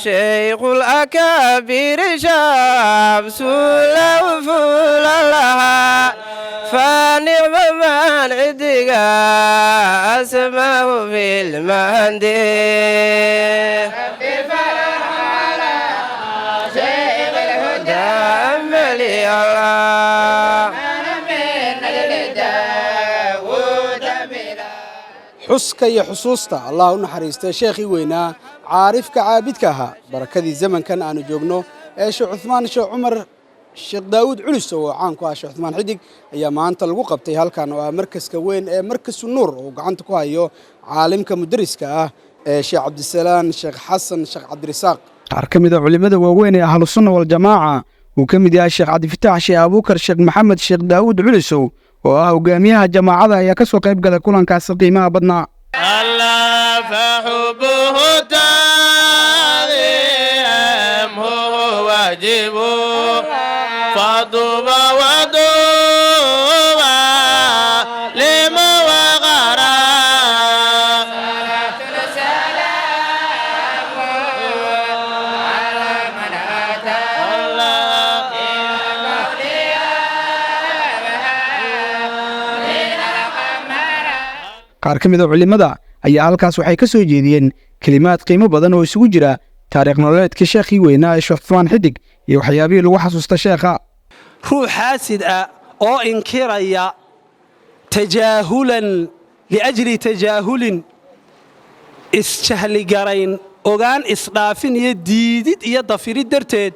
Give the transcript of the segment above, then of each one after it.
شيخ الأكابر شمس الأفول لها فنعم من عدك أسماه في المهندي ربي على شيخ الهدى أملي الله Xuska iyo xusuusta Allah u naxariistay sheekhii weynaa, caarifka caabidka ahaa, barakadii zamankan aanu joogno ee Sheekh Cuhmaan Sheekh Cumar Sheekh Daawuud Culus oo caan ku ah Sheekh Cuhmaan Xidig ayaa maanta lagu qabtay halkan oo ah markaska weyn ee Markasu Nuur oo gacanta ku hayo caalimka mudariska ah ee Sheekh Cabdisalaan Sheekh Xasan Sheekh Cabdirisaaq. Qaar ka mid a culimmada waaweyn ee Ahlusunna Waljamaaca uu ka mid yahay Sheekh Cabdifitaax Sheekh Abuukar Sheekh Maxamed Sheekh Daawuud Culusow oo ah hogaamiyaha jamaacada ayaa ka soo qayb galay kulankaasi qiimaha badnaa. فحبه تعظيمه واجب فطوبى وطوبى لمن وقرا صلاة السلام على من أتى الله إلى القمر. Qaar ka mid a culimmada ayaa halkaas waxay ka soo jeediyeen kelimaad qiimo badan oo isugu jira taariikh nololeedka sheekhii weynaa ee Sheekh Cumaan Xidig iyo waxyaabihii lagu xasuusta sheekha. Ruux xaasid ah oo inkiraya tajaahulan liajli tajaahulin, isjahligarayn, ogaan isdhaafin iyo diidid iyo dafirid darteed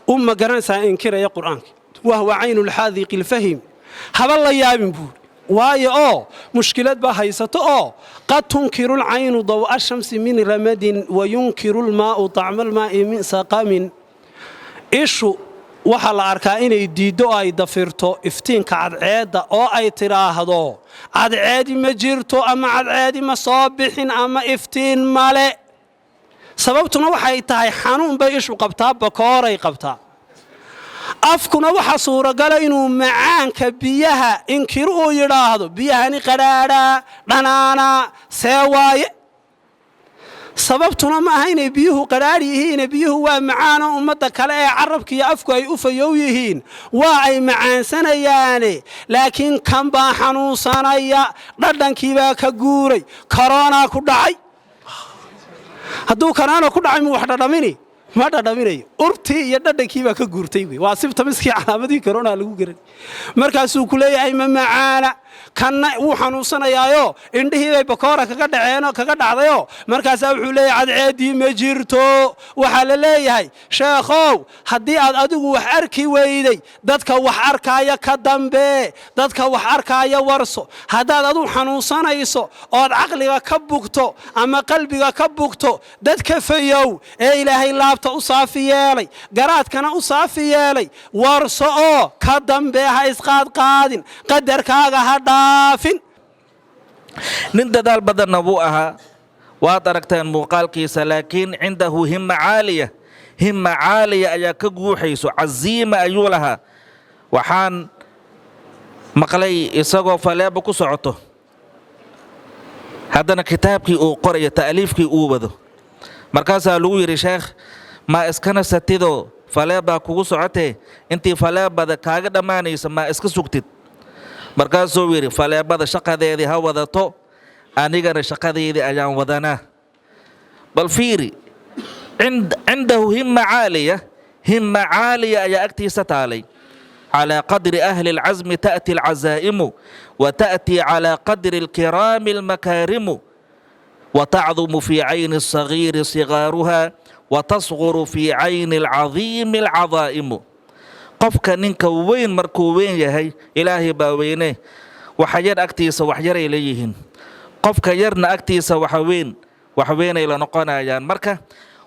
u ma garanaysaa inkiraya Qur'aanka, وهو عين الحاذق الفهم, haba la yaabin buuri, waayo oo mushkilad baa haysato oo قد تنكر العين ضوء الشمس من رمد وينكر الماء طعم الماء من سقم. Ishu waxaa la arkaa inay diiddo oo ay dafirto iftiinka cadceedda oo ay tidhaahdo cadceedi ma jirto ama cadceedi ma soo bixin ama iftiin male. Sababtuna waxay tahay xanuun bay ishu qabtaa, bakooray qabtaa. Afkuna waxaa suuragala inuu macaanka biyaha inkiru, uu yidhaahdo biyahani qadhaadhaa, dhanaanaa, see waaye. Sababtuna ma aha inay biyuhu qadhaadh yihiine, biyuhu waa macaanoo ummadda kale ee carabka iyo afku ay u fayow yihiin waa ay macaansanayaane, laakiin kan baa xanuunsanaya, dhadhankiibaa ka guuray, koronaa ku dhacay. Hadduu koroona ku dhacay, mu wax dhadhamini? Ma dhadhaminayo. Urtii iyo dhadhankiibaa ka guurtay wey. Waa symptoms-kii, calaamadii korona lagu garan. Markaasuu ku leeyahay ma macaana. Kanna wuu xanuunsanayaayo, indhihii bay bakoora kaga dhaceenoo kaga dhacdayoo, markaasaa wuxuu leeyahay cadceeddii ma jirto. Waxaa la leeyahay, sheekhow, haddii aad adigu wax arki weyday, dadka wax arkaaya ka dambee, dadka wax arkaaya warso. Haddaad adigu xanuunsanayso ood caqliga ka bugto ama qalbiga ka bugto, dadka fayow ee Ilaahay laabta u saafi yeelay, garaadkana u saafi yeelay, warso oo ka dambee. Ha isqaadqaadin, qadarkaaga ha dhaafin. Nin dadaal badanna wuu ahaa, waad aragteen muuqaalkiisa, laakiin عنده همة عالية, همة عالية ayaa ka guuxayso, casiima ayuu lahaa. Waxaan maqlay isagoo faleebo ku socoto, haddana kitaabkii uu qorayo, ta'liifkii uu wado. Markaasaa lagu yidhi, "Sheekh, maa iskana satidoo faleebaa kugu socotee, intii faleebada kaaga dhammaanaysa maa iska sugtid?" Markaasuu yidhi, "Faleebada shaqadeedii ha wadato, anigana shaqadeydii ayaan wadanaa." Bal fiiri, عنده همة عالية, همة عالية ayaa agtiisa taalay. على قدر أهل العزم تأتي العزائم وتأتي على قدر الكرام المكارم وتعظم في عين الصغير صغارها وتصغر في عين العظيم العظائم. Qofka ninka weyn markuu weyn yahay, Ilaahay baa weyne, waxa yar agtiisa wax yaray leeyihiin, qofka yarna agtiisa waxa weyn wax weynay la noqonayaan. Marka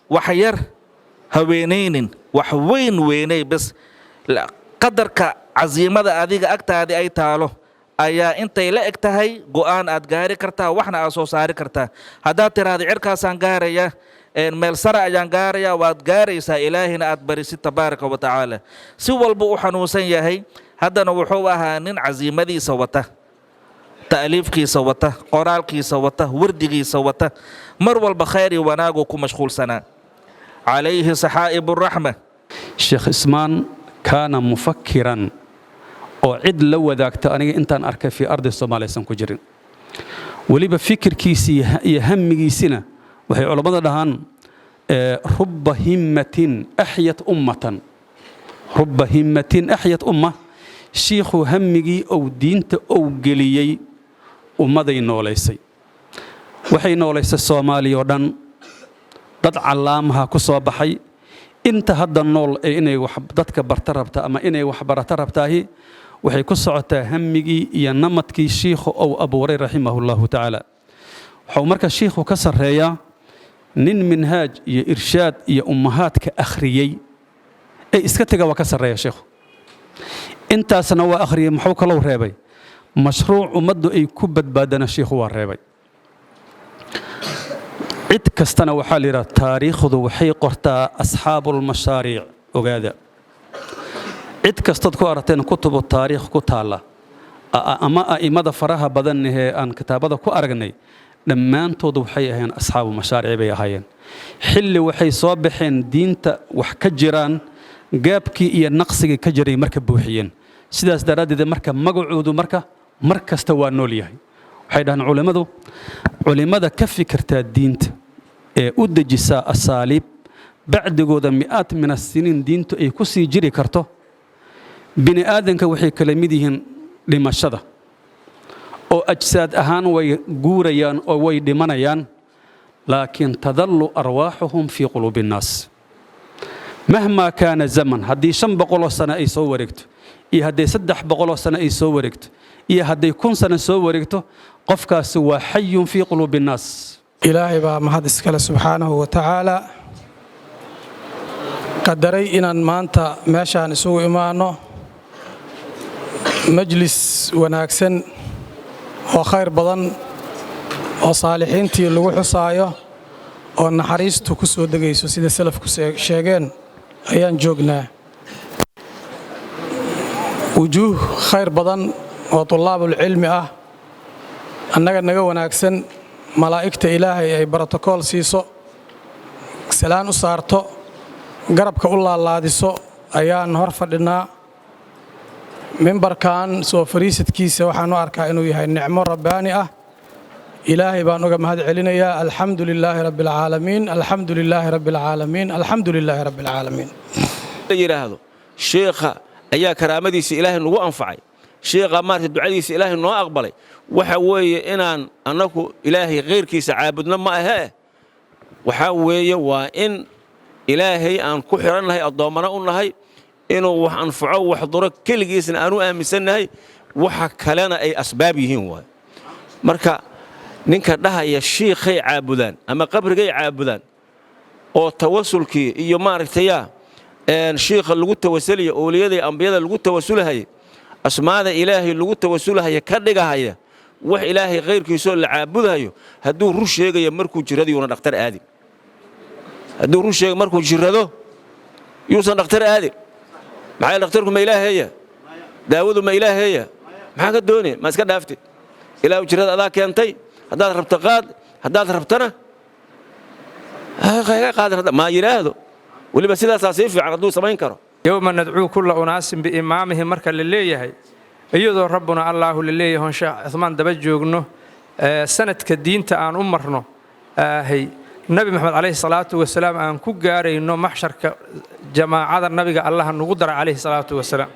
wax yar ha weynaynin, wax weyn weynay bes. Qadarka casiimada adiga agtaadii ay taalo ayaa intay la eg tahay go'aan aad gaari kartaa, waxna aad soo saari kartaa. Haddaad tiraahdo cirkaasaan gaaraya, meel sare ayaan gaaraya, waad gaaraysaa, Ilaahina aad barisid tabaaraka wa tacaala. Si walba u xanuunsan yahay, haddana wuxuu ahaa nin casiimadiisa wata, ta'liifkiisa wata, qoraalkiisa wata, wardigiisa wata, mar walba khayr iyo wanaaguu ku mashquulsanaa. Calayhi saxaa'ib araxma. Sheekh Ismaan kaana mufakiran oo cid la wadaagta aniga intaan arkay fii ardi Soomaaliya aysan ku jirin. Weliba fikirkiisii iyo hamigiisina waxay culammada dhahaan rubba himmatin axyat ummatan, rubba himmatin axyat umma. Shiikhu hammigii ou diinta ou geliyey ummaday noolaysay, waxay noolaysay Soomaaliya oo dhan. Dad callaamaha ku soo baxay inta hadda nool ee inay wax dadka barta rabta ama inay wax barata rabtaahi waxay ku socotaa hammigii iyo namadkii shiikhu uu abuuray raximahullahu tacaala. Waxuu marka shiikhu ka sarreeyaa nin minhaaj iyo irshaad iyo ummahaadka akhriyey ee iska tega, waa ka sarreeya shiikhu. Intaasna waa akhriyey, muxuu kalou reebay? Mashruuc ummaddu ay ku badbaadana shiikhu waa reebay. Cid kastana waxaa la yidhaha taariikhdu waxay qortaa asxaabulmashaariic. Ogaada, cid kastood ku aragteen kutubu taariikh ku taalla ama a'immada faraha badan ee aan kitaabada ku aragnay, dhammaantood waxay ahayn asxaabu mashaariic bay ahaayeen. Xilli waxay soo baxeen diinta wax ka jiraan, gaabkii iyo naqsigii ka jiray marka buuxiyeen. Sidaas daraaddeed marka magacoodu marka mar kasta waa nool yahay. Waxay dhahaan culimmadu, culimmada ka fikirtaa diinta ee u dejisaa asaaliib bacdigooda mi'aat min asiniin diintu ay ku sii jiri karto, bini aadanka waxay kala mid yihiin dhimashada oo ajsaad ahaan way guurayaan oo way dhimanayaan, laakiin tadallu arwaaxuhum fii quluubi innaas mahmaa kaana zaman. Haddii 500-oo sano ay soo wareegto iyo hadday 300-oo sano ay soo wareegto iyo hadday 1000 sano soo wareegto, qofkaasi waa xayun fii quluubi innaas. Ilaahay baa mahad iskale subxaanahu wa tacaala, qadaray inaan maanta meeshaan isugu imaanno majlis wanaagsan oo khayr badan oo saalixiintii lagu xusaayo oo naxariistu ku soo degayso sida salafku sheegeen ayaan joognaa. Wujuuh khayr badan oo tullaabulcilmi ah, annaga naga wanaagsan, malaa'igta Ilaahay ay brotokool siiso, salaan u saarto, garabka u laalaadiso ayaan hor fadhinaa. Mimbarkan soo fariisadkiisa waxaan u arkaa inuu yahay nicmo rabbaani ah. Ilaahay baan uga mahad celinayaa. Alxamdu lilaahi rabbi alcaalamiin, alxamdu lilaahi rabbi alcaalamiin, alxamdu lilaahi rabbi alcaalamiin. La yidhaahdo sheekha ayaa karaamadiisa Ilaahay nagu anfacay, sheekha maarata ducadiisa Ilaahay noo aqbalay. Waxa weeye inaan annagu Ilaahay khayrkiisa caabudno ma ahee, waxaa weeye waa in Ilaahay aan ku xidhannahay, addoommana u nahay, inuu wax anfaco wax duro keligiisna aan u aaminsannahay, waxa kalena ay asbaab yihiin waay. Marka ninka dhahaya shiikhay caabudaan ama qabrigay caabudaan oo tawasulkii iyo maaragtayaa shiikha lagu tawasulaya, ooliyada ambiyada lagu tawasulahaya, asmaada Ilaahay lagu tawasulahaya ka dhigahaya wax Ilaahay khayrkiisoo la caabudahayo, hadduu run sheegaya markuu jirado yuuna dhakhtar aadin. Hadduu run sheega markuu jirado yuusan dhakhtar aadin. Maxaa dhakhtarku ma ilaaheeya? Daawadu ma ilaaheeya? Maxaa ka doonaya? Ma iska dhaaftid? Ilaahu jirada adaa keentay, haddaad rabto qaad, haddaad rabtana ka qaadan ma yidhaahdo. Weliba sidaasaa sii fiican hadduu samayn karo. Yowma nadcuu kulla unaasin biimaamihim marka la leeyahay, iyadoo rabbuna Allaahu la leeyahay oon Sheekh Cumaan daba joogno, sanadka diinta aan u marno ahay Nabi Maxamed calayhi salaatu wasalaam, aan ku gaarayno maxsharka jamaacada nabiga, Allaha nugu dara calayhi salaatu wasalaam.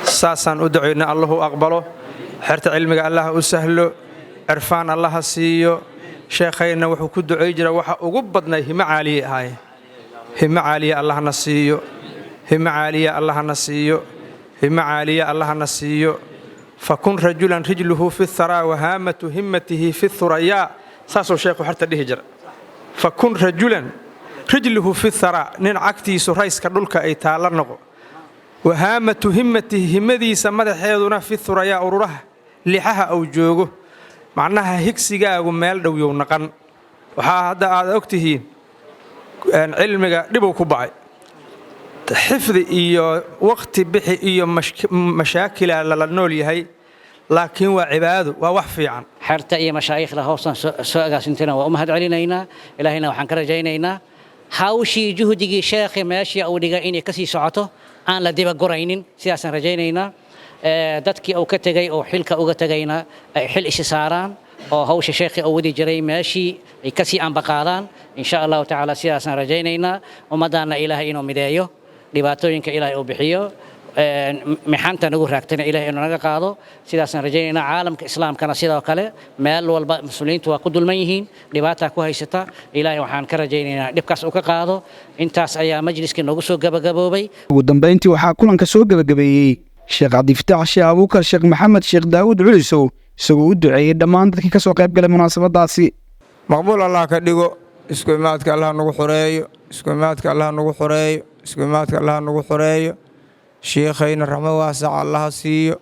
Saasaan u ducayna, Allahu aqbalo. Xerta cilmiga Allaha u sahlo, cirfaan Allaha siiyo. Sheekhayna wuxuu ku ducay jira waxa ugu badnay himo caaliye ahaayeen. Himo caaliye Allahna siiyo, himo caaliye Allahna siiyo, himo caaliye Allahna siiyo. Fakun rajulan rijluhu fi tharaa wahaamatu himmatihi fi thurayaa, saasuu sheekhu xerta dhihi jira. Fakun rajulan rijluhu fi tharaa, nin cagtiisu rayska dhulka ay taalla noqo, wahaamatu himmatihi, himmadiisa madaxeeduna, fi thurayaa, ururaha lixaha uu joogo. Macnaha higsigaagu meel dhow yow naqan. Waxaa hadda aad og tihiin cilmiga dhibuu ku bacay, xifdi iyo waqti bixi iyo mashaakila lala nool yahay, laakiin waa cibaado, waa wax fiican. Xerta iyo mashaayikhda howshan soo agaasintayna waa u mahad celinaynaa. Ilaahayna waxaan ka rajaynaynaa hawshii juhdigii sheekhi meeshii uu dhigay inay kasii socoto, aan la diba guraynin. Sidaasaan rajaynaynaa. Dadkii uu ka tegay oo xilka uga tegayna ay xil isi saaraan oo hawsha sheekhi uu wadi jiray meeshii ay kasii ambaqaadaan, insha Allahu tacaala. Sidaasaan rajaynaynaa. Ummaddaana Ilaahay inuu mideeyo, dhibaatooyinka Ilaahay uu bixiyo, mixanta nagu raagtana Ilahay inuu naga qaado, sidaasaan rajaynaynaa. Caalamka Islaamkana sidoo kale, meel walba Muslimiintu waa ku dulman yihiin, dhibaataa ku haysata. Ilaahay waxaan ka rajaynaynaa dhibkaas uu ka qaado. Intaas ayaa majliskii noogu soo gabagaboobay. Ugu dambayntii waxaa kulanka soo gebagabeeyey Sheekh Cabdifataax Sheekh Abuukar Sheekh Maxamed Sheekh Daawud Culisow, isagoo u duceeyey dhammaan dadkii ka soo qayb galay munaasabadaasi. Maqbuul Allah ka dhigo. Isku imaadka Allah nagu xoreeyo. Isku imaadka Allah nagu xoreeyo. Isku imaadka Allah nagu xoreeyo. Shiikhayna raxmad waasac Allaha siiyo.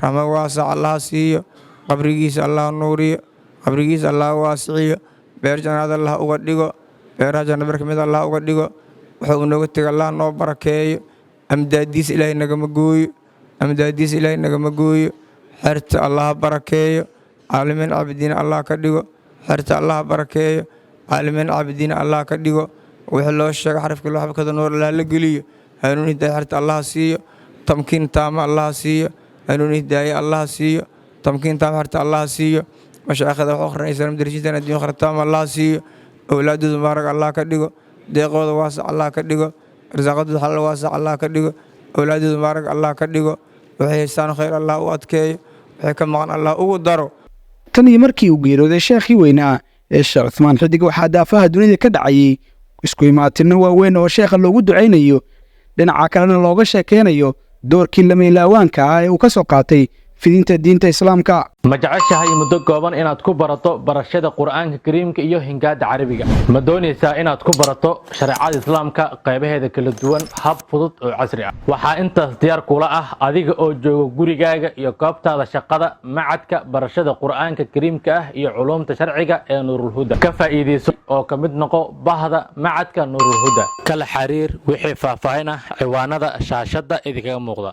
Raxmad waasac Allaha siiyo. Qabrigiisa Allah nuuriyo. Qabrigiisa Allah waasiciyo. Beer jannaad Allah uga dhigo. Beeraha janna bar ka mid Allah uga dhigo. Wuxuu nooga tegay Allah noo barakeeyo. Amdaadiisa Ilaahay nagama gooyo. Amdaadiisa Ilaahay nagama gooyo. Xerta Allah barakeeyo. Caalimiin caabidiin Allah ka dhigo. Xerta Allah barakeeyo. Caalimiin caabidiin Allah ka dhigo. Wixii loo sheegay xarafkii loo xabkada nuur Allah la geliyo. Hanuun hidaaye xerta Allah siiyo. Tamkiin taama Allah siiyo. Hanuun hidaaye Allah siiyo. Tamkiin taama xerta Allah siiyo. Mashaayikhda wax akhrinaysa, mudarrisiintan adduun akhira taama Allah siiyo. Awlaadooda mubaarak Allah ka dhigo. Deeqooda waasac Allah ka dhigo. Arsaaqadooda xalaal waasac Allah ka dhigo. Awlaadooda mubaarak Allah ka dhigo. Waxay haystaan khayr Allah u adkeeyo. Waxay ka maqan Allah ugu daro. Tan iyo markii uu geeriyooday sheekhii weynaa ee Sheekh Cuthmaan Xidig, waxaa daafaha dunida ka dhacayay isku imaatinno waaweyn oo sheekha loogu ducaynayo, dhinaca kalena looga sheekaynayo doorkii lamaylawaanka ah ee uu ka soo qaatay fidinta diinta Islaamka. Ma jeceshahay muddo kooban inaad ku barato barashada Qur'aanka Kariimka iyo hingaada Carabiga? Ma doonaysaa inaad ku barato shareecada Islaamka qaybaheeda kala duwan hab fudud oo casri ah? Waxaa intaas diyaar kula ah, adiga oo jooga gurigaaga iyo goobtaada shaqada, macadka barashada Qur'aanka Kariimka ah iyo culuumta sharciga ee Nuurulhuda. Ka faa'iidayso oo ka mid noqo bahda macadka Nuurulhuda. Kala xiriir wixii faahfaahin ah ciwaanada shaashada idinkaga muuqda.